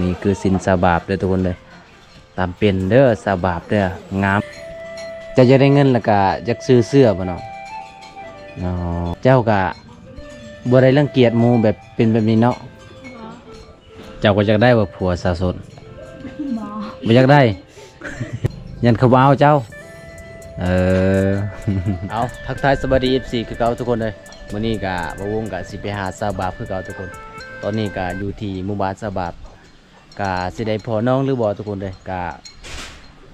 ນີ້ຄືສິນສາວບາບເດີທຸກຄົນເດີ. ຕາມເປັນເດີສາວບາບເດີ ງາມ. ເຈົ້າຢາກໄດ້ເງິນແລ້ວກະຢາກຊື້ເສື້ອບໍ່ນ້ອງ? ເນາະ ເຈົ້າກະບໍ່ໄດ້ລັງກຽດໝູ່ແບບເປັນແບບນີ້ເນາະ? ບໍ່. ເຈົ້າກໍຢາກໄດ້ບໍ່ຜົວສາວໂສດ? ບໍ່. ບໍ່ຢາກໄດ້? ຢ້ານເຂົາບໍ່ເອົາເຈົ້າ. ເອີ ເອົາ ທັກທາຍສະບາຍດີ ເອັຟຊີ ຄືເກົ່າທຸກຄົນເດີ. ມື້ນີ້ກະບ່າວວົງກະຊິໄປຫາສາວບາບຄືເກົ່າທຸກຄົນ. ຕອນນີ້ກະຢູ່ທີ່ໝູ່ບ້ານສາວບາບ ກະຊິໄດ້ພໍ້ນ້ອງຫຼືບໍ່ທຸກຄົນເດີ. ກະ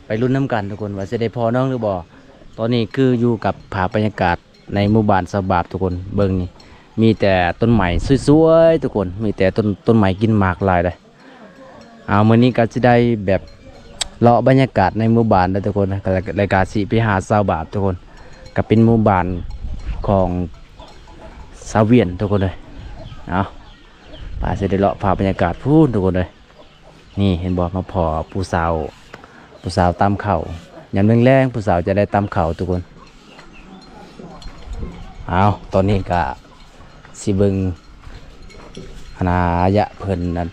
ໄປລຸ້ນນຳກັນທຸກຄົນວ່າຊິໄດ້ພໍ້ນ້ອງຫຼືບໍ່. ຕອນນີ້ຄືຢູ່ກັບພາບບັນຍາກາດໃນໝູ່ບ້ານສາວບາບທຸກຄົນ. ເບິ່ງນີ້ ມີແຕ່ຕົ້ນໄມ້ສວຍໆທຸກຄົນ ມີແຕ່ຕົ້ນ ຕົ້ນໄມ້ກິນໝາກຫຼາຍເດ້. ເອົາ ມື້ນີ້ກໍຊິໄດ້ແບບເລາະບັນຍາກາດໃນໝູ່ບ້ານເດີທຸກຄົນ ແລ້ວກໍຊິໄປຫາສາວບາບທຸກຄົນ. ກໍເປັນໝູ່ບ້ານຂອງຊາວຫວຽນທຸກຄົນເດີ. ເອົາ ປາ ຊິໄດ້ເລາະພາບບັນຍາກາດພຸ້ນທຸກຄົນເດີ. ນີ້ເຫັນບໍ່ ມາພໍ້ຜູ້ສາວ ຜູ້ສາວຕຳເຂົ້າ ຍາມແລງໆ ຜູ້ສາວຈະໄດ້ຕຳເຂົ້າທຸກຄົນ. ເອົາ ຕອນນີ້ກະຊິເບິ່ງ ອັນນາ ອາຍະເພິ່ນນັ້ນ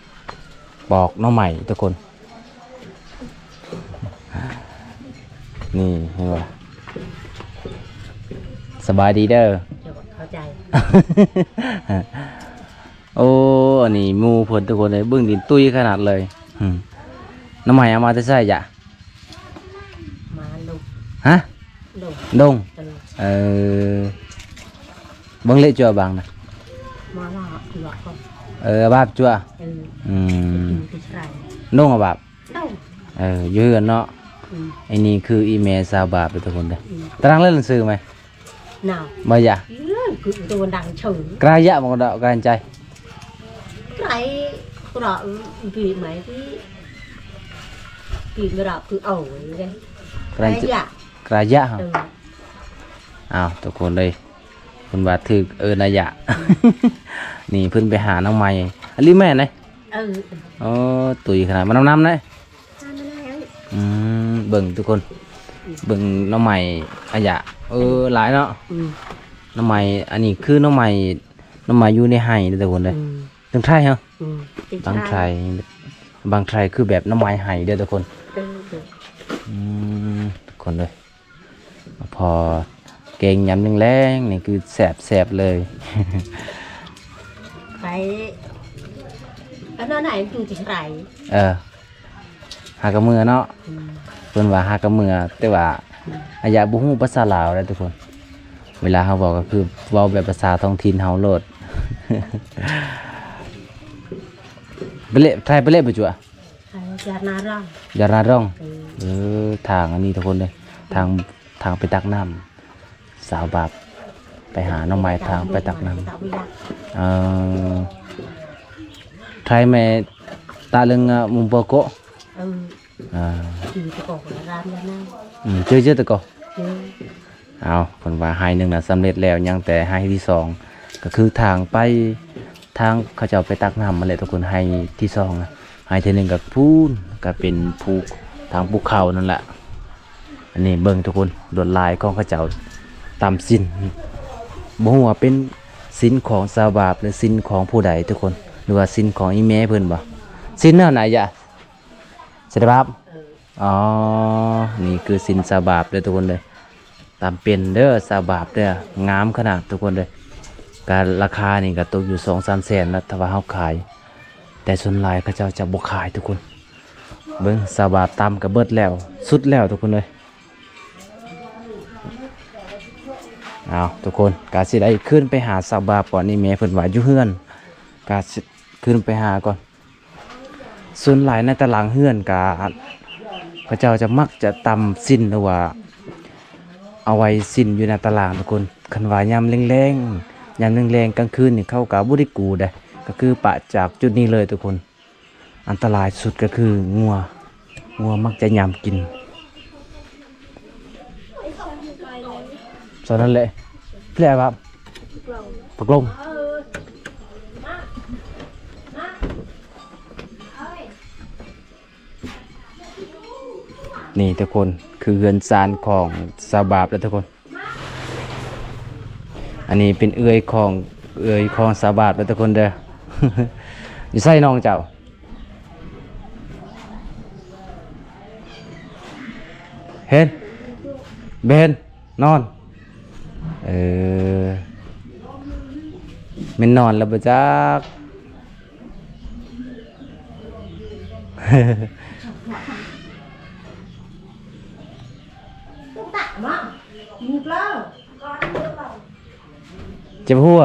ປອກໜໍ່ໄມ້ທຸກຄົນ. ນີ້ເຫັນບໍ່ ສະບາຍດີເດີ. ເຂົ້າໃຈ. ໂອ້ ອັນນີ້ໝູ່ເພິ່ນທຸກຄົນເອີຍ ເບິ່ງດິນຕຸ້ຍຂະໜາດເລີຍ. ອືມ ໜໍ່ໄມ້ເອົາມາແຕ່ໃສຈະ? ມາດົງ. ຮະ? ດົງ. ດົງ. ເອີ ເອີ ເບິ່ງເລະຈົວບາງນະ ມາລາບຈົວກ່ອນ. ເອີ ບາບຈົວ. ເອີ ອືມ ດົງອະບາບ. ເອີ ຢູ່ເຮືອນເນາະ. ອືມ ອັນນີ້ຄືອີແມ່ສາວບາບເດີທຸກຄົນເດີ. ອືມ ຕາລາງເລີນຊື່ໄໝ? ນາວ ບໍ່ຢາ ເອີ ຄືຕົວດັງເຊີ ກະຢາບໍ່ກໍດອກກັນໃຈ ໄກ ກໍບີໄໝ ບີ ບີມະຣະຄືເອົາເດ້ ກະຢາ ກະຢາ. ເອີ ອ້າວ ທຸກຄົນເອີຍ ເພິ່ນວ່າຖືກເອີ້ນອາຍະ. ນີ້ເພິ່ນໄປຫາໜໍ່ໄມ້ ອັນນີ້ແມ່ນເດ້. ເອີ ໂອ້ ຕຸ້ຍຂະໜາດ ມານຳນຳເດ້. ອືມ ເບິ່ງທຸກຄົນ ເບິ່ງໜໍ່ໄມ້ອາຍະ ເອີ ຫຼາຍເນາະ. ອືມ ໜໍ່ໄມ້ ອັນນີ້ຄືໜໍ່ໄມ້ ໜໍ່ໄມ້ຢູ່ໃນໄຮ່ເດີທຸກຄົນເດີ. ອືມ ຕັງໄທເຮົາ ອືມ ຕັງໄທ ບາງໄທຄືແບບໜໍ່ໄມ້ໄຮ່ເດີທຸກຄົນ. ເອີ ອືມ ທຸກຄົນເດີ ພໍ້ແກງຍາມແລງໆ ນີ້ຄືແຊບໆເລີຍ. ໄປ ອັນນັ້ນນະ ຢູ່ທີ່ໄຮ່ ເອີ ຫາກະເມືອເນາະ. ອືມ ເພິ່ນວ່າຫາກະເມືອ ແຕ່ວ່າ ອືມ ອາຍະບໍ່ຮູ້ພາສາລາວເດ້ທຸກຄົນ ເວລາເຮົາເວົ້າກໍຄືເວົ້າແບບພາສາທ້ອງຖິ່ນເຮົາໂລດ. ໄປເລະ ໄທໄປເລະບໍ່ຈົວ? ໄທ ຢານາຣອງ ຢານາຣອງ. ເອີ ເອີ ທາງອັນນີ້ທຸກຄົນເດີ ທາງ ທາງໄປຕັກນ້ຳ ສາວບາບໄປຫາໜໍ່ໄມ້ທາງໄປຕັກນ້ຳ. ເອີ ໄທແມ່ຕາເລິງມຸມໂປໂກ. ເອີ ອ່າ ເຈີເຈີຕະກໍ. ເອີ ເອົາ ເພິ່ນວ່າໄຮ່ໜຶ່ງນະສຳເລັດແລ້ວ ຍັງແຕ່ໄຮ່ທີສອງ ກໍຄືທາງໄປ ທາງເຂົາເຈົ້າໄປຕັກນ້ຳຫັ້ນແຫຼະທຸກຄົນ. ໄຮ່ທີສອງນະ ໄຮ່ທີໜຶ່ງກໍພຸ້ນ ກໍເປັນພູ ທາງພູເຂົານັ້ນແຫຼະ. ອັນນີ້ເບິ່ງທຸກຄົນ ລວດລາຍຂອງເຂົາເຈົ້າຕຳສິນ ບໍ່ຮູ້ວ່າເປັນສິນຂອງສາວບາບ ຫຼືສິນຂອງຜູ້ໃດທຸກຄົນ ຫຼືວ່າສິນຂອງອີແມ່ເພິ່ນບໍ່? ສິນແນວໃດຍະ? ສາວບາບ. ເອີ ອໍ ນີ້ຄືສິນສາວບາບເດີທຸກຄົນເດີ. ຕາມເປັນເດີສາວບາບເດີ ງາມຂະໜາດທຸກຄົນເດີ. ກະລາຄານີ້ກະຕົກຢູ່ສອງສາມແສນລະ ຖ້າວ່າເຮົາຂາຍ ແຕ່ສ່ວນຫຼາຍເຂົາເຈົ້າຈະບໍ່ຂາຍທຸກຄົນ. ເບິ່ງສາວບາບຕຳກະເບິດແລ້ວ ສຸດແລ້ວທຸກຄົນເອີຍ. ເອົາ ທຸກຄົນ ກະຊິໄດ້ຂຶ້ນໄປຫາສາວບາບກ່ອນ. ນີ້ແມ່ເພິ່ນວ່າຢູ່ເຮືອນ ກະຊິຂຶ້ນໄປຫາກ່ອນ. ສ່ວນຫຼາຍໃນຕາລາງເຮືອນກະ ເຂົາເຈົ້າຈະມັກຈະຕຳສິນ ຫຼືວ່າເອົາໄວ້ສິນຢູ່ໃນຕາລາງທຸກຄົນ. ຄັນວ່າຍາມແລງໆ ຍາມແລງໆ ກາງຄືນນີ້ເຂົາກະບໍ່ໄດ້ກູ້ເດ້ ກະຄືປະຈາກຈຸດນີ້ເລີຍທຸກຄົນ. ອັນຕະລາຍສຸດກະຄືງົວ ງົວມັກຈະຍຳກິນ. ສ່ວນນັ້ນແຫຼະ ແຫຼະວ່າປາກລົງ. ນີ້ທຸກຄົນ ຄືເຮືອນຊານຂອງສາວບາບເດີທຸກຄົນ. ອັນນີ້ເປັນເອື້ອຍຂອງ ເອື້ອຍຂອງສາວບາບເດີທຸກຄົນເດີ. ຢູ່ໃສນ້ອງເຈົ້າ? ເຫັນ ເຫັນ ນອນ ເອີ ແມ່ນນອນແລ້ວບໍ່ຈັກ. ເຈັບຫົວ.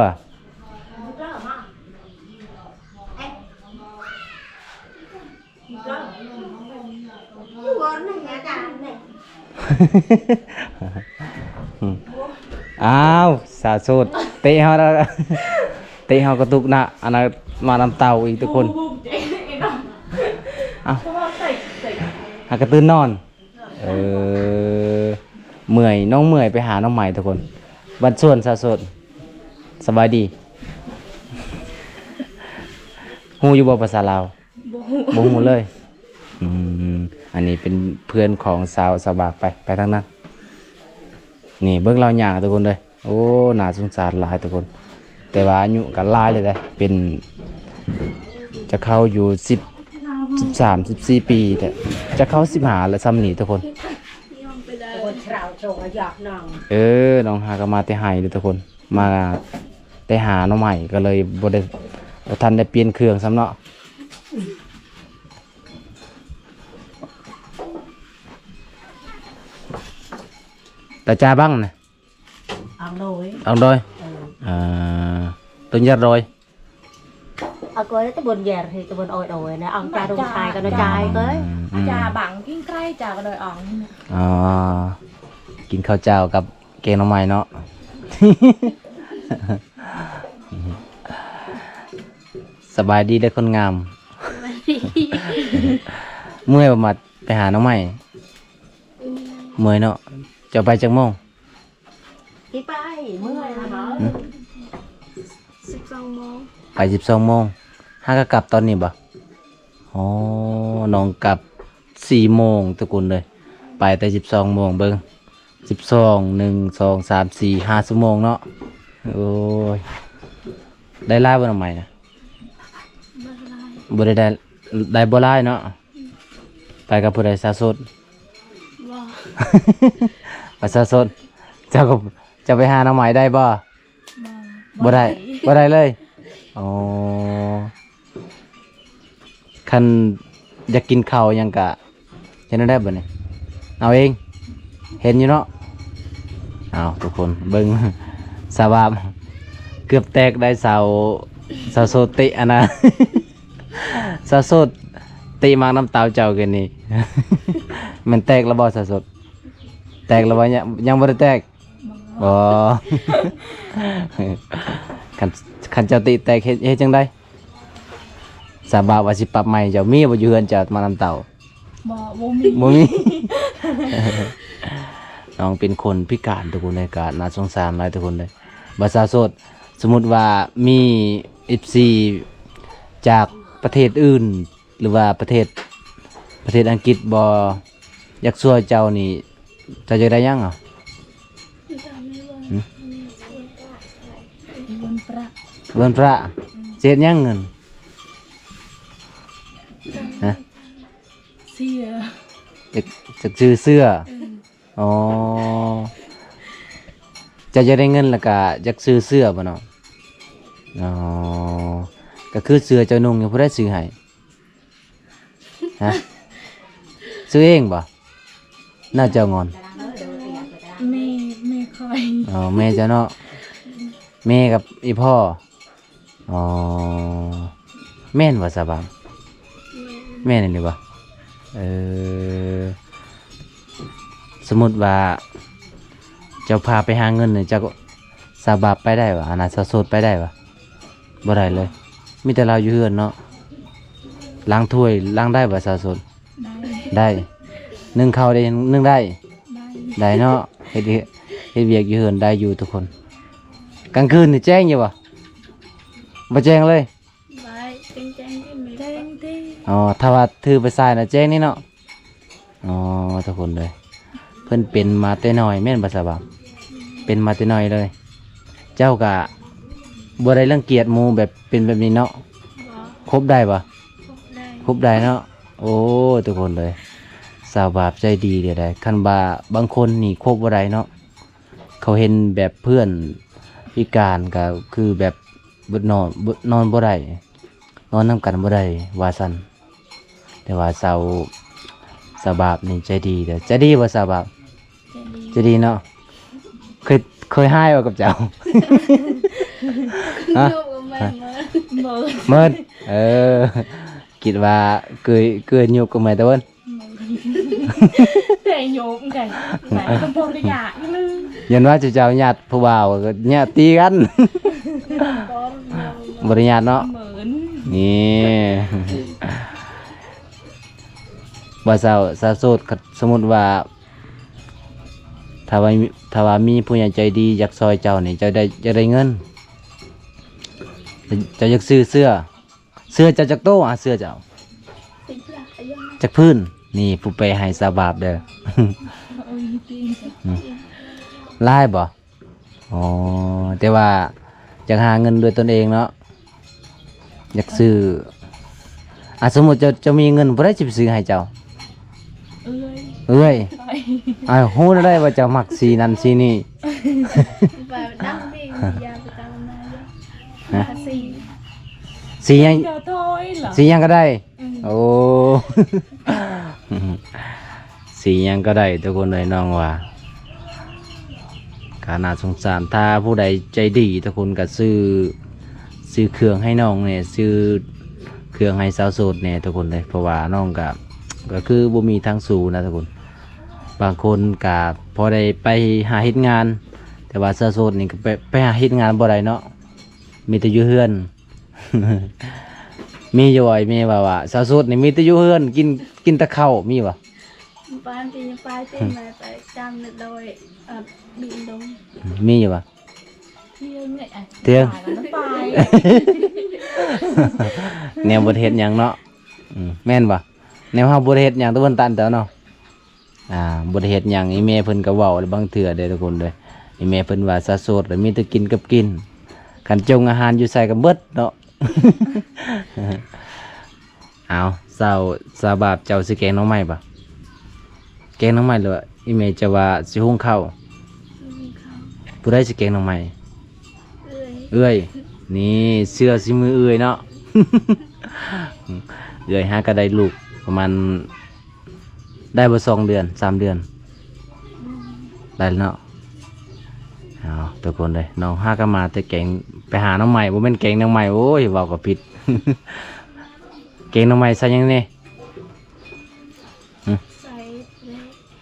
ອ້າວ ສາວໂສດ ເຕະເຮົາ ເຕະເຮົາກະຕຸກນະ ອັນນັ້ນມານຳເຕົ່າອີກທຸກຄົນ. ອ້າວ ຫາກະຕື່ນນອນ. ເອີ ເມື່ອຍ ນ້ອງເມື່ອຍໄປຫາໜໍ່ໄມ້ທຸກຄົນ. ບ້ານສວນສາວໂສດ ສະບາຍດີ. ຮູ້ຢູ່ບໍ່ພາສາລາວ? ບໍ່ຮູ້ ບໍ່ຮູ້ເລີຍ. ອືມ ອັນນີ້ເປັນເພື່ອນຂອງສາວ ສາວບາກ ໄປ ໄປທາງນັ້ນ. ນີ້ເບິ່ງລາວຍ່າງທຸກຄົນເດີ. ໂອ້ ໜ້າສົງສານຫຼາຍທຸກຄົນ ແຕ່ວ່າອາຍຸກໍຫຼາຍແລ້ວເດ້ ເປັນ ຈະເຂົ້າຢູ່ສິບ ສິບສາມ ສິບສີ່ປີແລ້ວ ຈະເຂົ້າສິບຫ້າແລ້ວ ຊ່ຳນີ້ທຸກຄົນ. ເອີ ນ້ອງຫາກໍມາແຕ່ໄຮ່ເດີທຸກຄົນ ມາແຕ່ຫາໜໍ່ໄມ້ ກໍເລີຍບໍ່ໄດ້ ບໍ່ທັນໄດ້ປ່ຽນເຄື່ອງຊ້ຳເນາະ. ຕາຈາບັງນະ ອອງໂດຍ ອອງໂດຍ ເອີ ເອີ ຕົ້ນຢາດໂດຍ ອາກອຍຕະບົນຢາດ ເຮ ຕະບົນອອຍໂດຍນະ ອອງຈາດົງຊາຍກັນນະຈາຍເກີຍ ອາຈາບັງກິນໄກ່ຈາກໍໂດຍອອງ. ອໍ ກິນເຂົ້າເຈົ້າກັບແກງໜໍ່ໄມ້ເນາະ. ສະບາຍດີເດີຄົນງາມ. ເມື່ອຍບໍ່ ມາໄປຫາໜໍ່ໄມ້? ເມື່ອຍເນາະ. ເຈົ້າໄປຈັກໂມງ? ທີ່ໄປເມື່ອຍນະ ຫຶ? ສິບສອງໂມງ ໄປສິບສອງໂມງ ຫາກໍກັບຕອນນີ້ບໍ່? ອໍ ນ້ອງກັບສີ່ໂມງທຸກຄົນເລີຍ ໄປແຕ່ສິບສອງໂມງ ເບິ່ງ ສິບສອງ ໜຶ່ງ ສອງ ສາມ ສີ່ ຫ້າຊົ່ວໂມງເນາະ. ໂອ້ຍ ໄດ້ຫຼາຍບໍ່ໜໍ່ໄມ້ນະ? ບໍ່ໄດ້ຫຼາຍ ບໍ່ໄດ້ໄດ້ ໄດ້ບໍ່ຫຼາຍເນາະ. ໄປກັບຜູ້ໃດ? ສາວໂສດ? ບໍ່ ວ່າສາວໂສດ ເຈົ້າກໍ ເຈົ້າໄປຫາໜໍ່ໄມ້ໄດ້ບໍ່? ບໍ່ ບໍ່ໄດ້ ບໍ່ໄດ້ເລີຍ. ອໍ ຄັນຢາກກິນເຂົ້າຫຍັງກະເຮັດແນວໃດບັດນີ້? ເອົາເອງ ເຫັນຢູ່ເນາະ. ເອົາ ທຸກຄົນເບິ່ງ ສະບາບເກືອບແຕກໄດ້ ສາວ ສາວໂສດເຕະອັນນະ ສາວໂສດເຕະໝາກນ້ຳເຕົ້າເຈົ້າຄືນນີ້ ແມ່ນແຕກແລ້ວບໍ່ສາວໂສດ? ແຕກແລ້ວບໍ່? ຍັງ ຍັງບໍ່ໄດ້ແຕກ. ບໍ່ ຄັນ ຄັນເຈົ້າຕິແຕກເຮັດ ເຮັດຈັ່ງໃດ? ສາບາບວ່າຊິປັບໃໝ່ເຈົ້າ. ມີບໍ່ຢູ່ເຮືອນເຈົ້າໝາກນ້ຳເຕົ້າ? ບໍ່ ບໍ່ມີ ບໍ່ມີ. ນ້ອງເປັນຄົນພິການທຸກຄົນເອີຍ ກະໜ້າສົງສານຫຼາຍທຸກຄົນເອີຍ. ບໍ່ສາວໂສດ ສົມມຸດວ່າມີເອັຟຊີຈາກປະເທດອື່ນ ຫຼືວ່າປະເທດ ປະເທດອັງກິດບໍ່ ຢາກຊ່ວຍເຈົ້ານີ້ ເຈົ້າຢາກໄດ້ຫຍັງເອົາ? ຫຶ? ເງິນປະ ເງິນປະ. ອືມ ຊິເຮັດຫຍັງເງິນ? ຮະ? ເສື້ອ ຢາກ ຢາກຊື້ເສື້ອ. ເອີ ອໍ ເຈົ້າຢາກໄດ້ເງິນແລ້ວກະຢາກຊື້ເສື້ອບໍ່ເນາະ? ອໍ ກໍຄືເສື້ອເຈົ້ານຸ່ງນີ້ ຜູ້ໃດຊື້ໃຫ້? ຮະ? ຊື້ເອງບໍ່? ໜ້າເຈົ້າງອນ ແມ່ ແມ່ຂ້ອຍ. ອໍ ແມ່ເຈົ້າເນາະ ແມ່ກັບອີ່ພໍ່. ອໍ ແມ່ນບໍ່ສາວບາງ? ແມ່ນ ແມ່ນອີ່ຫຼີບໍ່? ເອີ ສົມມຸດວ່າເຈົ້າພາໄປຫາເງິນນີ້ ເຈົ້າ ສາວບາງໄປໄດ້ບໍ່? ອັນນັ້ນສາວໂສດໄປໄດ້ບໍ່? ບໍ່ໄດ້ເລີຍ ມີແຕ່ລາວຢູ່ເຮືອນເນາະ. ລ້າງຖ້ວຍລ້າງໄດ້ບໍ່ສາວໂສດ? ໄດ້ ໄດ້. ໜຶ້ງເຂົ້າເດ້ ໜຶ້ງໄດ້? ໄດ້ ໄດ້ເນາະ. ເຮັດ ເຮັດວຽກຢູ່ເຮືອນໄດ້ຢູ່ທຸກຄົນ. ກາງຄືນນີ້ແຈ້ງຢູ່ບໍ່? ບໍ່ແຈ້ງເລີຍ. ໄດ້ ແຈ້ງ ແຈ້ງຕິ ແຈ້ງຕິ. ອໍ ຖ້າວ່າຖືໄປສາຍນະແຈ້ງນີ້ເນາະ. ອໍ ທຸກຄົນເອີຍ ເພິ່ນເປັນມາແຕ່ນ້ອຍແມ່ນບໍ່ສາວບາງ? ເປັນມາແຕ່ນ້ອຍເລີຍ. ເຈົ້າກະບໍ່ໄດ້ລັງກຽດໝູ່ແບບເປັນແບບນີ້ເນາະ? ບໍ່ ຄົບໄດ້ບໍ່? ຄົບໄດ້ ຄົບໄດ້ເນາະ. ໂອ້ ທຸກຄົນເອີຍ ສາວບາບໃຈດີເດ ຄັນວ່າບາງຄົນນີ້ຄົບບໍ່ໄດ້ເນາະ ເຂົາເຫັນແບບເພື່ອນພິການກໍຄືແບບບໍ່ນອນ ບໍ່ ນອນບໍ່ໄດ້ ນອນນຳກັນບໍ່ໄດ້ວ່າຊັ້ນ. ແຕ່ວ່າສາວ ສາວບາບນີ້ໃຈດີເດີ. ໃຈດີບໍ່ສາວບາບ? ໃຈດີ ໃຈດີເນາະ. ເຄີຍ ເຄີຍຮ້າຍບໍ່ກັບເຈົ້າ? ຮະ? ເມີນ ເມີນ. ເອີ ຄິດວ່າເຄີຍ ເຄີຍຫຍຸ້ງກັບເມີນແຕ່ເວີ້ນ. ແຕ່ໂຍມກັນ ບໍ່ໄດ້ຢາກເລີຍ. ຢ້ານວ່າເຈົ້າຍາດຜູ້ບ່າວກໍຍາດຕີກັນ. ບໍ່ໄດ້ຍາດເນາະ. ນີ້ ບໍ່ ສາວ ສາວໂສດ ສົມມຸດວ່າ ຖ້າວ່າ ຖ້າວ່າມີຜູ້ໃຫຍ່ໃຈດີຢາກຊ່ອຍເຈົ້ານີ້ ເຈົ້າໄດ້ ຢາກໄດ້ເງິນ ເຈົ້າຢາກຊື້ເສື້ອ ເສື້ອເຈົ້າຈັກໂຕ? ອາ ເສື້ອເຈົ້າຈັກຜືນ? ນີ້ຜູ້ແປໃຫ້ສາວບາບເດີ. ຫຼາຍບໍ່? ອໍ ແຕ່ວ່າຢາກຫາເງິນດ້ວຍຕົນເອງເນາະ ຢາກຊື້. ອາ ສົມມຸດເຈົ້າ ເຈົ້າມີເງິນ ຜູ້ໃດຊິໄປຊື້ໃຫ້ເຈົ້າ? ເອື້ອຍ ເອື້ອຍ. ອາ ຮູ້ແນວໃດວ່າເຈົ້າມັກສີນັ້ນສີນີ້? ຮະ? ສີຫຍັງ ສີຫຍັງກໍໄດ້. ໂອ້ ສີຫຍັງກໍໄດ້ທຸກຄົນເອີຍ ນ້ອງວ່າ ກະໜ້າສົງສານ. ຖ້າຜູ້ໃດໃຈດີທຸກຄົນກໍຊື້ ຊື້ເຄື່ອງໃຫ້ນ້ອງແດ່ ຊື້ເຄື່ອງໃຫ້ສາວໂສດແດ່ທຸກຄົນເອີຍ ເພາະວ່ານ້ອງກະ ກໍຄືບໍ່ມີທາງສູ້ນະທຸກຄົນ. ບາງຄົນກະພໍໄດ້ໄປຫາເຮັດງານ ແຕ່ວ່າສາວໂສດນີ້ກໍໄປ ໄປຫາເຮັດງານບໍ່ໄດ້ເນາະ ມີແຕ່ຢູ່ເຮືອນ. ມີຢູ່ບໍ່ ອີ່ແມ່ວ່າ ວ່າສາວໂສດນີ້ມີແຕ່ຢູ່ເຮືອນ ກິນ ກິນແຕ່ເຂົ້າ ມີບໍ່? ບ້ານທີ່ຍັງໄປເຕັມ ໄປຈຳນະດອຍ ເອີ ບິນລົງ. ມີຢູ່ບໍ່? ທ່ຽງນີ້ ທ່ຽງ ແນວບໍ່ໄດ້ເຮັດຫຍັງເນາະ. ອືມ ແມ່ນບໍ່? ແນວເຮົາບໍ່ໄດ້ເຮັດຫຍັງ ແຕ່ເພິ່ນຕັນແຕ່ເນາະ. ອ່າ ບໍ່ໄດ້ເຮັດຫຍັງ ອີ່ແມ່ເພິ່ນກໍເວົ້າແລ້ວບາງເທື່ອເດ້ທຸກຄົນເດີ. ອີ່ແມ່ເພິ່ນວ່າສາວໂສດລະມີແຕ່ກິນກັບກິນ ຄັນຈົ່ງອາຫານຢູ່ໃສກໍເບິດເນາະ. ເອົາ ສາວ ສາວບາບ ເຈົ້າຊິແກງໜໍ່ໄມ້ບໍ່? ແກງໜໍ່ໄມ້ ຫຼືວ່າອີ່ແມ່ເຈົ້າວ່າຊິຫຸງເຂົ້າ? ຫຸງເຂົ້າ. ຜູ້ໃດຊິແກງໜໍ່ໄມ້? ເອື້ອຍ ເອື້ອຍ. ນີ້ເຊື່ອສີມືເອື້ອຍເນາະ. ເອື້ອຍຫາກໍໄດ້ລູກປະມານ ໄດ້ບໍ່ ສອງເດືອນ ສາມເດືອນ? ໄດ້ແລ້ວເນາະ. ເອົາ ທຸກຄົນເອີຍ ນ້ອງຫາກໍມາແຕ່ແກງ ໄປຫາໜໍ່ໄມ້ ບໍ່ແມ່ນແກງໜໍ່ໄມ້. ໂອ້ຍ ເວົ້າກໍຜິດ. ແກງໜໍ່ໄມ້ໃສ່ຫຍັງນີ້? ຫຶ?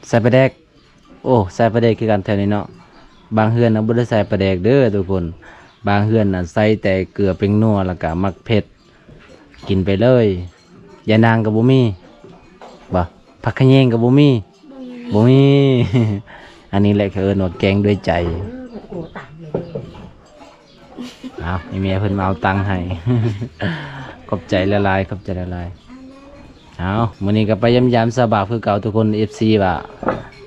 ໃສ່ປາແດກ. ໃສ່ປາແດກ. ໂອ້ ໃສ່ປາແດກຄືກັນແຖວນີ້ເນາະ. ບາງເຮືອນນະບໍ່ໄດ້ໃສ່ປາແດກເດີທຸກຄົນ ບາງເຮືອນນະໃສ່ແຕ່ເກືອແປ້ງນົວ ແລ້ວກະໝາກເຜັດ ກິນໄປເລີຍ. ຢານາງກໍບໍ່ມີບໍ່? ຜັກຂະແຍງກໍບໍ່ມີ? ບໍ່ມີ ບໍ່ມີ. ອັນນີ້ແຫຼະເຂົາເອີ້ນວ່າແກງດ້ວຍໃຈ. ເອົາ ອີ່ແມ່ເພິ່ນມາເອົາຕັງໃຫ້. ຂອບໃຈຫຼາຍໆ ຂອບໃຈຫຼາຍໆ. ເອົາ ມື້ນີ້ກໍໄປຢ້ຳຢາມສາວບາບຄືເກົ່າທຸກຄົນ. ເອັຟຊີວ່າ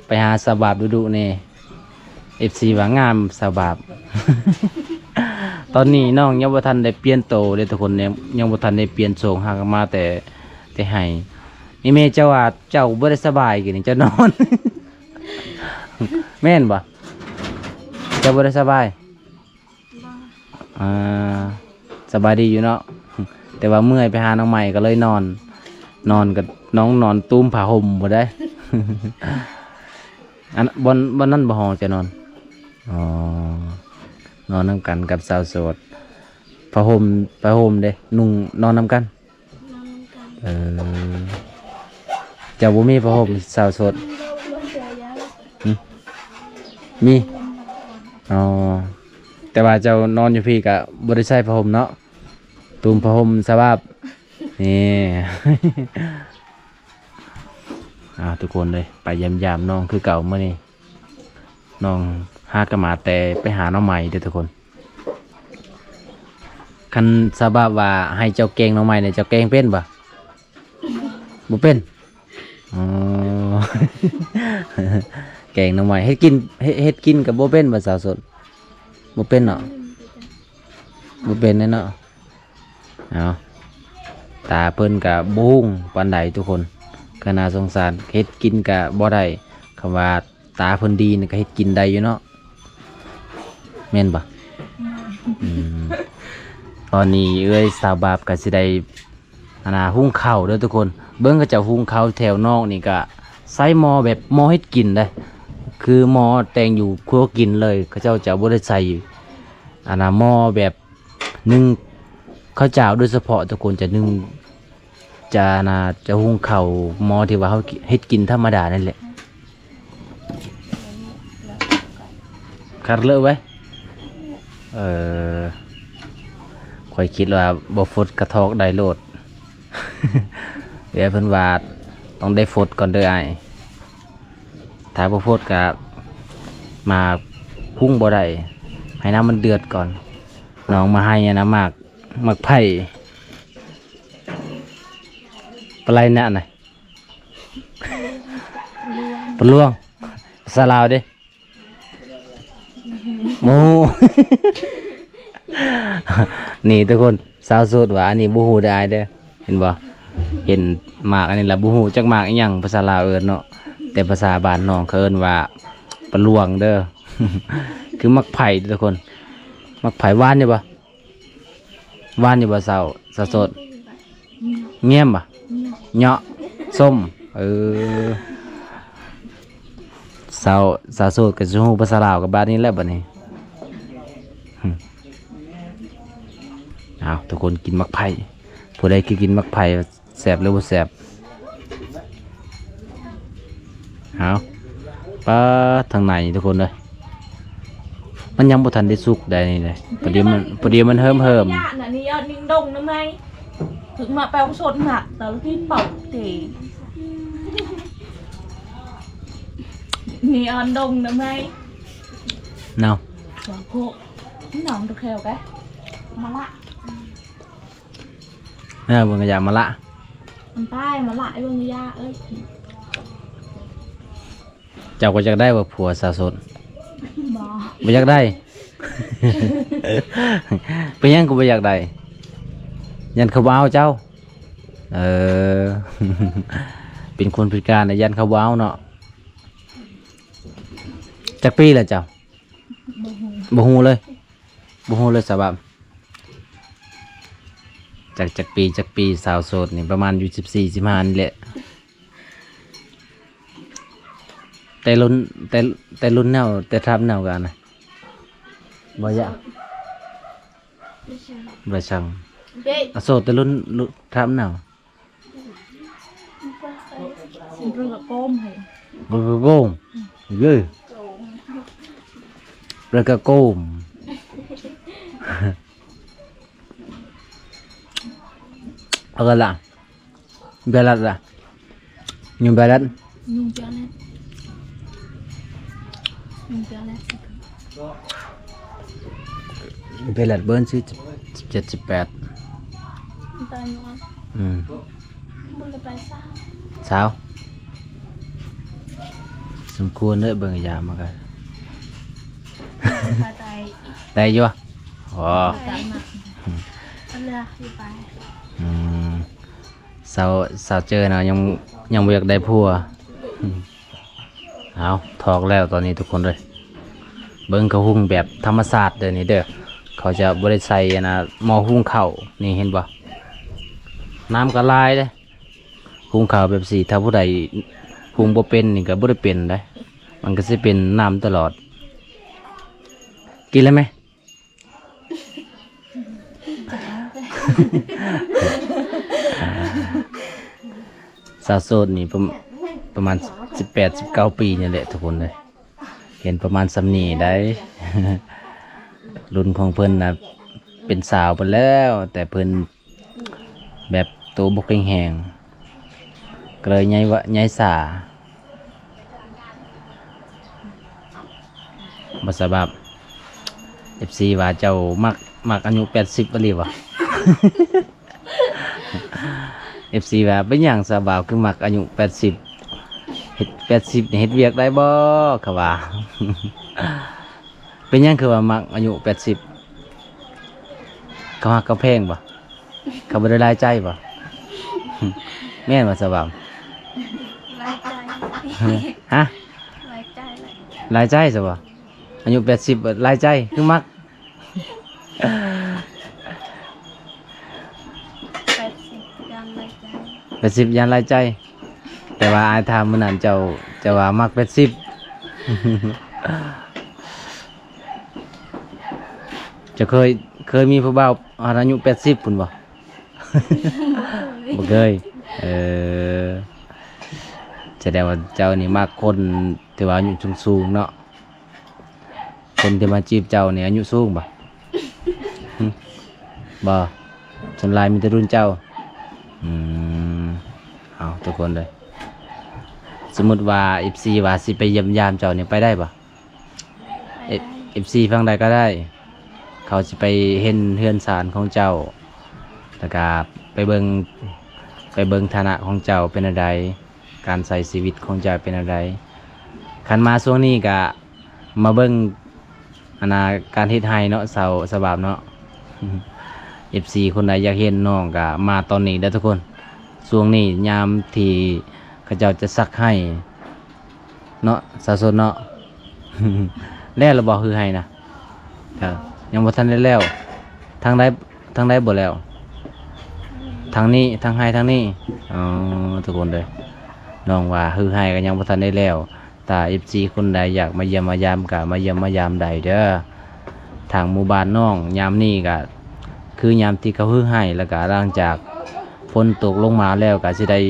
ໄປຫາສາວບາບດຸໆແດ່ ເອັຟຊີວ່າງາມສາວບາບ. ຕອນນີ້ນ້ອງຍັງບໍ່ທັນໄດ້ປ່ຽນໂຕເດ້ທຸກຄົນ ຍັງ ຍັງບໍ່ທັນໄດ້ປ່ຽນໂສງ ຫາກໍມາແຕ່ ແຕ່ໄຮ່. ອີ່ແມ່ເຈົ້າວ່າເຈົ້າບໍ່ໄດ້ສະບາຍ ກີ້ນີ້ເຈົ້ານອນ ແມ່ນບໍ່? ເຈົ້າບໍ່ໄດ້ສະບາຍ? ບໍ່ ອ່າ ສະບາຍດີຢູ່ເນາະ ແຕ່ວ່າເມື່ອຍໄປຫາໜໍ່ໄມ້ກໍເລີຍນອນ ນອນກໍນ້ອງນອນຕຸ້ມຜ້າຫົ່ມພຸ້ນໃດ໋. ອັນ ບ່ອນ ບ່ອນນັ້ນບໍ່ ຫ້ອງເຈົ້ານອນ? ອໍ ນອນນຳກັນກັບສາວໂສດ. ຜ້າຫົ່ມ ຜ້າຫົ່ມເດ້ ນຸ່ງນອນນຳກັນ? ນອນນຳກັນ. ເອີ ເຈົ້າບໍ່ມີຜ້າຫົ່ມສາວໂສດ? ຫຶ? ມີ? ອໍ ແຕ່ວ່າເຈົ້ານອນຢູ່ພີ້ກະບໍ່ໄດ້ໃສ່ຜ້າຫົ່ມເນາະ? ຕຸ້ມຜ້າຫົ່ມສະບາບ ນີ້. ອ່າ ທຸກຄົນເອີຍ ໄປຢ້ຳຢາມນ້ອງຄືເກົ່າມື້ນີ້. ນ້ອງຫາກໍມາແຕ່ໄປຫາໜໍ່ໄມ້ເດີທຸກຄົນ. ຄັນສາວບາບວ່າໃຫ້ເຈົ້າແກງໜໍ່ໄມ້ນີ້ ເຈົ້າແກງເປັນບໍ່? ບໍ່ເປັນ. ອໍ ແກງໜໍ່ໄມ້ ເຮັດກິນ ເຮັດ ເຮັດກິນກໍບໍ່ເປັນບໍ່ສາວໂສດ? ບໍ່ເປັນເນາະ ບໍ່ເປັນແນ່ເນາະ. ເອົາ ຕາເພິ່ນກະບໍ່ຫຸ່ງປານໃດທຸກຄົນ ກະໜ້າສົງສານ ເຮັດກິນກະບໍ່ໄດ້ ຄຳວ່າຕາເພິ່ນດີນີ້ກະເຮັດກິນໄດ້ຢູ່ເນາະ ແມ່ນບໍ່? ອືມ ຕອນນີ້ເອື້ອຍສາວບາບກະຊິໄດ້ ອັນນ່າ ຫຸງເຂົ້າເດີທຸກຄົນ ເບິ່ງເຂົາເຈົ້າຫຸງເຂົ້າແຖວນອກນີ້ກະໃຊ້ໝໍ້ແບບໝໍ້ເຮັດກິນເດ້ ຄືໝໍ້ແຕ່ງຢູ່ຄົວກິນເລີຍ ເຂົາເຈົ້າຈະບໍ່ໄດ້ໃສ່ ອັນນ່າ ໝໍ້ແບບໜຶ້ງເຂົ້າຈ້າວໂດຍສະເພາະທຸກຄົນ ຈະໜຶ້ງ ຈະ ອັນນ່າ ຈະຫຸງເຂົ້າໝໍ້ທີ່ວ່າເຮົາເຮັດກິນທຳມະດານັ້ນແຫຼະ. ຄັດເລີໄວ້ ເອີ ຂ້ອຍຄິດວ່າບໍ່ຟົດກະຖອກໄດ້ໂລດ ແຕ່ເພິ່ນວ່າຕ້ອງໄດ້ຟົດກ່ອນເດີອ້າຍ ຖ້າບໍ່ຟົດກະໝາກຫຸງບໍ່ໄດ້ ໃຫ້ນ້ຳມັນເດືອດກ່ອນ ນ້ອງມາໃຫ້ ອັນນ່າ ໝາກ ໝາກໄຜ່ ປາໄລນະນະ ປະຫຼວງ ພາສາລາວເດ້ ໂອ້ ນີ້ທຸກຄົນ ສາວໂສດວ່າ ອັນນີ້ບໍ່ຮູ້ເດີອ້າຍເດີ ເຫັນບໍ່ ເຫັນໝາກອັນນີ້ລະບໍ່ຮູ້ຈັກໝາກອີ່ຫຍັງ ພາສາລາວເອີ້ນເນາະ ແຕ່ພາສາບ້ານນ້ອງເຂົາເອີ້ນວ່າປະຫຼວງເດີ ຄືໝາກໄຜ່ເດີທຸກຄົນ ໝາກໄຜ່ ຫວານຢູ່ບໍ່? ຫວານຢູ່ບໍ່ສາວ ສາວໂສດ? ງຽມບໍ່? ເຍາະ ສົ້ມ ເອີ ສາວ ສາວໂສດກະຊິຮູ້ພາສາລາວກັບບາດນີ້ແຫຼະບາດນີ້ ເອົາ ທຸກຄົນກິນໝາກໄຜ່ ຜູ້ໃດຄືກິນໝາກໄຜ່ ແຊບຫຼືບໍ່ແຊບ? ເອົາ ປາດ ທາງໃນທຸກຄົນເອີຍ ມັນຍັງບໍ່ທັນໄດ້ສຸກໃດນີ້ເດ້ ພໍດີມັນ ພໍດີມັນເຫີມໆ ນີ້ຍອດນິງດົງນະໄມ ຄືມາແປວສົດໝາກ ແຕ່ລະທີ່ເປົ່າເຕ ນີ້ອອນດົງນະໄມ ເນົາ ສອງໂຄ ນ້ອງຕະແຄວກະ ມາລະ ເອີ ເບິ່ງກະຢາກມາລະ ມັນຕາຍມາລະ ເບິ່ງກະຢາກເອີຍ ເຈົ້າກໍຢາກໄດ້ບໍ່ຜົວສາວໂສດ? ບໍ່ ບໍ່ຢາກໄດ້ ເປັນຫຍັງຄືບໍ່ຢາກໄດ້? ຢ້ານເຂົາບໍ່ເອົາເຈົ້າ ເອີ ເປັນຄົນພິການນະ ຢ້ານເຂົາບໍ່ເອົາເນາະ ຈັກປີແລ້ວເຈົ້າ? ບໍ່ຮູ້ ບໍ່ຮູ້ເລີຍ ບໍ່ຮູ້ເລີຍສະບາບ ຈັກ ຈັກປີ ຈັກປີ ສາວໂສດນີ້ ປະມານຢູ່ສິບສີ່ ສິບຫ້ານີ້ແຫຼະ ແຕ່ລຸ້ນ ແຕ່ ແຕ່ລຸ້ນເນົາ ແຕ່ຖາມເນົາກະນະ ບໍ່ຢາກ ບໍ່ໄດ້ສັ່ງ ອາໂສດແຕ່ລຸ້ນ ລຸ້ນຖາມເນົາ ເພິ່ນກະໂກມໃຫ້ ເພິ່ນກະໂກມ ເອີ ເພິ່ນກະໂກມ ເອົາກັນລະ ເບຍລັດລະ ຍຸງເບຍລັດ ຍຸງເບຍລັດ ຍຸງເບຍລັດ ເບຍລັດເບິ່ງຊິບເຈັດ ສິບແປດ ຕາຍຍ້ອນ ອືມ ບໍ່ໄດ້ໄປຊາວ ຊາວ ສົມຄວນເດີ ເບິ່ງຍາມມາກະ ໄດ້ຢູ່ ອໍ ໄດ້ມາ ອັນລະ ໄປ ອືມ ສາວ ສາວເຈີນະ ຍັງ ຍັງບໍ່ຢາກໄດ້ຜົວ ເອົາ ຖອກແລ້ວຕອນນີ້ທຸກຄົນເອີຍ ເບິ່ງເຂົາຫຸງແບບທຳມະຊາດເດີນີ້ເດີ ເຂົາຈະບໍ່ໄດ້ໃສ່ອັນນ່າ ໝໍ້ຫຸງເຂົ້າ ນີ້ເຫັນບໍ່ ນ້ຳກະຫຼາຍເດ້ ຫຸງເຂົ້າແບບຊີ້ ຖ້າຜູ້ໃດຫຸງບໍ່ເປັນນີ້ກະບໍ່ໄດ້ເປັນເດ້ ມັນກະຊິເປັນນ້ຳຕະຫຼອດ ກິນແລ້ວແມະ. ສາວໂສດນີ້ປະ ປະມານສິບແປດ ສິບເກົ້າປີນີ້ແຫຼະທຸກຄົນເອີຍ ເຫັນປະມານສ່ຳນີ້ໄດ໋ ລຸ້ນຂອງເພິ່ນນະເປັນສາວເບິດແລ້ວ ແຕ່ເພິ່ນ ແບບໂຕບໍ່ແຂງແຮງ ກະເລີຍໃຫຍ່ວະ ໃຫຍ່ສາ ບໍ່ສະບາບ ເອັຟຊີວ່າເຈົ້າມັກ ມັກອາຍຸແປດສິບອີ່ຫຼີຫວາ ເອັຟຊີວ່າ ເປັນຫຍັງສາວບ່າວຄືມັກອາຍຸແປດສິບ ເຮັດ ແປດສິບນີ້ເຮັດວຽກໄດ້ບໍ່ ເຂົາວ່າ ເປັນຫຍັງຄືວ່າມັກອາຍຸແປດສິບ ເຂົາຮັກເຂົາແພງບໍ່ ເຂົາບໍ່ໄດ້ຫຼາຍໃຈບໍ່ ແມ່ນບໍ່ສາວບ່າວ ຫຼາຍໃຈ ຮະ ຫຼາຍໃຈ ຫຼາຍໃຈຊະບໍ່? ອາຍຸແປດສິບ ຫຼາຍໃຈ ຄືມັກ ແປດສິບ ຢ້ານຫຼາຍໃຈ ແປດສິບ ຢ້ານຫຼາຍໃຈ. ແຕ່ວ່າອ້າຍຖາມມື້ນັ້ນເຈົ້າ ເຈົ້າວ່າມັກແປດສິບ ເຈົ້າເຄີຍ ເຄີຍມີຜູ້ບ່າວຮອດອາຍຸແປດສິບພຸ້ນບໍ່? ບໍ່ເຄີຍ ເອີ ສະແດງວ່າເຈົ້ານີ້ມັກຄົນທີ່ວ່າອາຍຸສູງໆເນາະ. ຄົນທີ່ມາຈີບເຈົ້ານີ້ອາຍຸສູງບໍ່? ຫຶ? ບໍ່ ສ່ວນຫຼາຍມີແຕ່ລຸ້ນເຈົ້າ. ອືມ ເອົາ ທຸກຄົນເດີ ສົມມຸດວ່າເອັຟຊີວ່າຊິໄປຢ້ຽມຢາມເຈົ້ານີ້ ໄປໄດ້ບໍ່? ເອັຟ ເອັຟຊີຝັ່ງໃດກໍໄດ້ ເຂົາຊິໄປເຫັນເຮືອນຊານຂອງເຈົ້າ ແລ້ວກະໄປເບິ່ງ ໄປເບິ່ງຖານະຂອງເຈົ້າເປັນແນວໃດ ການໃຊ້ຊີວິດຂອງເຈົ້າເປັນແນວໃດ. ຄັນມາຊ່ວງນີ້ກະມາເບິ່ງ ອັນນ່າ ການເຮັດໄຮ່ເນາະ ສາວ ສາວບາບເນາະ. ເອັຟຊີຄົນໃດຢາກເຫັນນ້ອງກະມາຕອນນີ້ເດີທຸກຄົນ. ຊ່ວງນີ້ຍາມທີ່ເຂົາເຈົ້າຈະສັກໄຮ່ ເນາະ ສາວສົດເນາະ. ແລ້ວລະບໍ່ ຮືໄຮ່ນະ? ເອີ ຍັງບໍ່ທັນໄດ້ແລ້ວ. ທາງໃດ ທາງໃດບໍ່ແລ້ວ? ທາງນີ້ ທາງໄຮ່ທາງນີ້. ອໍ ທຸກຄົນເດີ ນ້ອງວ່າຮືໄຮ່ກໍຍັງບໍ່ທັນໄດ້ແລ້ວ. ຖ້າເອັຟຊີຄົນໃດຢາກມາຢ້ຽມມາຢາມກໍມາຢ້ຽມມາຢາມໄດ້ເດີ. ທາງໝູ່ບ້ານນ້ອງຍາມນີ້ກໍຄືຍາມທີ່ເຂົາຮືໄຮ່ ແລ້ວກໍຫຼັງຈາກຝົນຕົກລົງມາແລ້ວກໍຊິໄດ້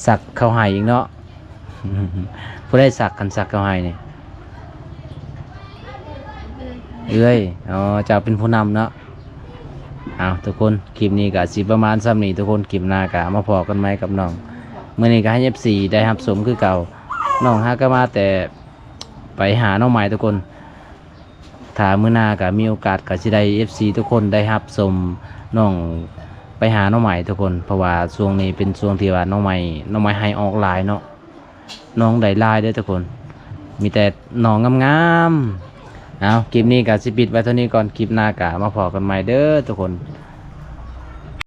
ສັກເຂົ້າໄຮ່ອີກເນາະ. ຜູ້ໃດສັກ ຄັນສັກເຂົ້າໄຮ່ນີ້? ເອື້ອຍ ເອື້ອຍ. ອໍ ເຈົ້າເປັນຜູ້ນຳເນາະ. ເອົາ ທຸກຄົນ ຄລິບນີ້ກໍຊິປະມານສ່ຳນີ້ທຸກຄົນ. ຄລິບໜ້າກໍມາພໍ້ກັນໃໝ່ກັບນ້ອງ. ມື້ນີ້ກໍໃຫ້ເອັຟຊີໄດ້ຮັບຊົມຄືເກົ່າ. ນ້ອງຫາກໍມາແຕ່ໄປຫາໜໍ່ໄມ້ທຸກຄົນ. ຖ້າມື້ໜ້າກໍມີໂອກາດກໍຊິໄດ້ເອັຟຊີທຸກຄົນໄດ້ຮັບຊົມນ້ອງໄປຫາໜໍ່ໄມ້ທຸກຄົນ. ເພາະວ່າຊ່ວງນີ້ເປັນຊ່ວງທີ່ວ່າໜໍ່ໄມ້ ໜໍ່ໄມ້ໄຮ່ອອກຫຼາຍເນາະ. ໜອງໄດ້ຫຼາຍເດີທຸກຄົນ ມີແຕ່ໜອງງາມໆ. ເອົາ ຄລິບນີ້ກໍຊິປິດໄວ້ເທົ່ານີ້ກ່ອນ. ຄລິບໜ້າກໍມາພໍ້ກັນໃໝ່ເດີທຸກຄົນ.